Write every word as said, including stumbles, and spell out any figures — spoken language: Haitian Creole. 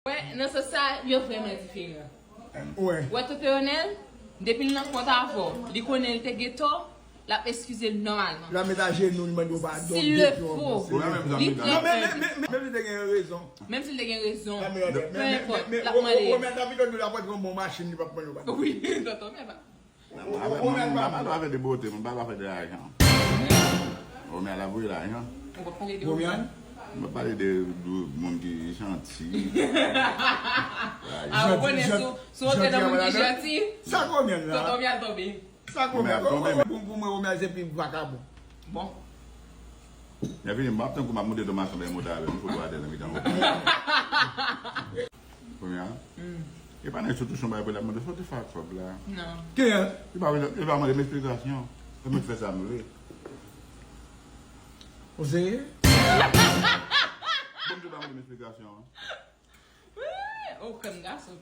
Wè, nan sans sa, yo vrèman diferan. Wè. Wè, Tonton Yonèl, depi l nan kont avè w, li konnen l te gen tò, l ap eskize l nòmalman. L ap met ajenou, li mande w padon. S'il le faut. Li trè fè. Non, men, men, men, men, men li te gen rezon. Menm si l te gen rezon, peu importe, l ap mande. Romèl ta pito di l ap pran yon bon machin, li p ap mande w padon. Wi, tonton, men pa. Mwen, mwen pa pale afè de bote, mwen pale afè de lajan. Romèl ap voye lajan. Ou pa pale de Romèl? Mwen pale de, de moun ki janti. A, ou konnen sou, sou ote nan moun ki janti. Sa Romèl la? Tonton Romèl tonbe. Sa Romèl ap tonbe, men. Pou, pou mwen, Romèl se pi vakabon. Bon. Lè vini, m ap tankou m ap monte nan machin, m monte avè m, foto atè nan mitan. Kounye a, e pa nèg sou touche yon bagay pou l ap mande, sòti fè ak kòb la. Non. Ki? Li pa, li pa mande m esplikasyon. Mwen fè sa m vle. Ou serye? Bon, m di pa mande m esplikasyon. Oh, kòm gason.